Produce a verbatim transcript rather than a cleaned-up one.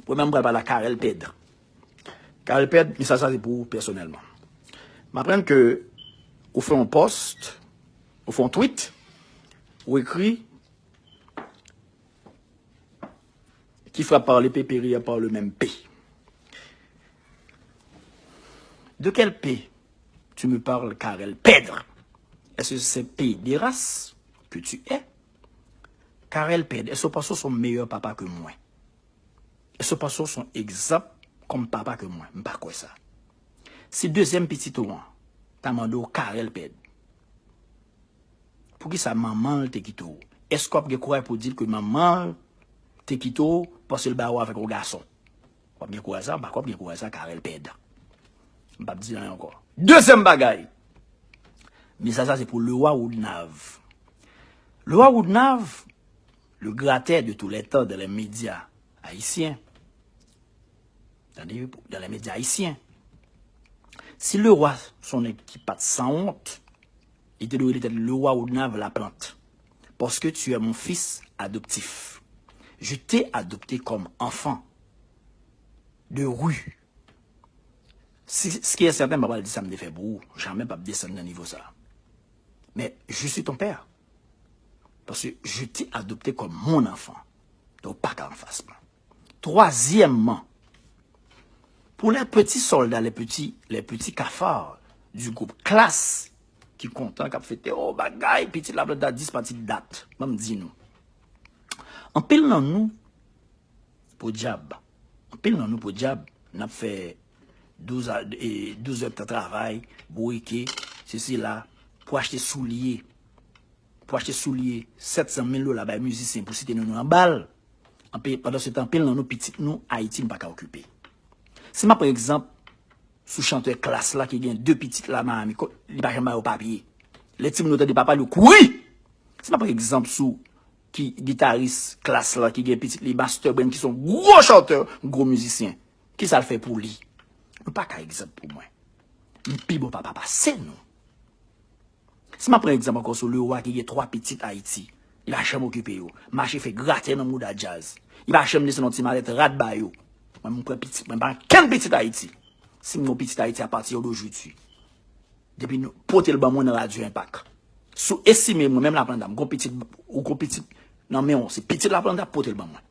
Premyèman, m pral pale a Carel Pedre. Carel Pedre, mesaj sa se pou ou pèsonèlman. M aprann ke ou fè yon post, ou fè yon tweet, ou ekri qui frappe par l'épée périr par le même P. De quel P tu me parles, Carel Pedre? Est-ce que c'est P de race que tu es? Carel Pedre, èske w panse w se yon meyè papa ke mwen? Èske w panse w se yon egzanp kòm papa ke mwen? M pa kwè sa. Si dezyèm pitit ou an ta mande w, Carel Pedre, poukisa manman l te kite w? Èske w ap gen kouraj pou w di l ke manman l te kite w paske l ba ou avèk yon gason? W ap gen kouraj sa? M pa kwè w ap gen kouraj sa, Carel Pedre. M p ap di anyen ankò. Dezyèm bagay, mesaj sa se pou Leroy Woodnav. Leroy Woodnav, le gratè de tous les temps dans les médias haïtiens. Tande, dans les médias haïtiens. Si Leroy se yon nèg ki pa t sanwont, li te dwe rele tèt li Leroy Woodnav Laplante. Parce que tu es mon fils adoptif. Je t'ai adopté comme enfant de rue. Si, ce qui est certain, m pa pral di sa m te fè pou ou. Jamè m p ap desann nan nivo sa. Mais je suis ton père. Parce que je t'ai adopté comme mon enfant. Donk, ou pa ka anfas mwen. Twazyèmman, pour les petits soldats, les petits, les petits cafards du groupe Klass ki kontan, k ap fete, oh, bagay, pitit Laplanta dis pati dat. Ban m di nou. Anpil nan nou, podyab. Anpil nan nou, podyab, n ap fè douz a, e, douz èdtan travay, bourike, sesi la, pou achte soulye. Pou achte soulye sèt san mil dola bay mizisyen pou site non nou anba l. Anpil, pandan se tan, anpil nan nou pitit nou, Ayiti, nou pa ka okipe. Si m ap pran egzanp sou chantè Klass la ki gen de pitit la Miami, ko-, li pa janm ba yo papye. Lè timoun yo tande papa l, yo kouri! Si m ap pran egzanp sou ki gitaris Klass la ki gen pitit li Master Brand ki se yon gwo chantè, gwo mizisyen, kisa l fè pou li? Nou pa ka egzanp pou mwen. M pi bon papa pase nou. Si m ap pran egzanp ankò sou Leroy ki gen twa pitit Ayiti, li pa janm okipe yo. Mache fè gratè nan mouda djaz. Li pa janm desann yon ti malèt rad ba yo. Mwen, m pran pitit, mwen pa kenn pitit Ayiti. Si m gon pitit Ayiti apati de jodi, depi nou pote l ban mwen nan Radyo Enpak. Si w estime mwen, menm Laplanta, m gon pitit, ou gon pitit nan men w, se pitit Laplanta, pote l ban mwen.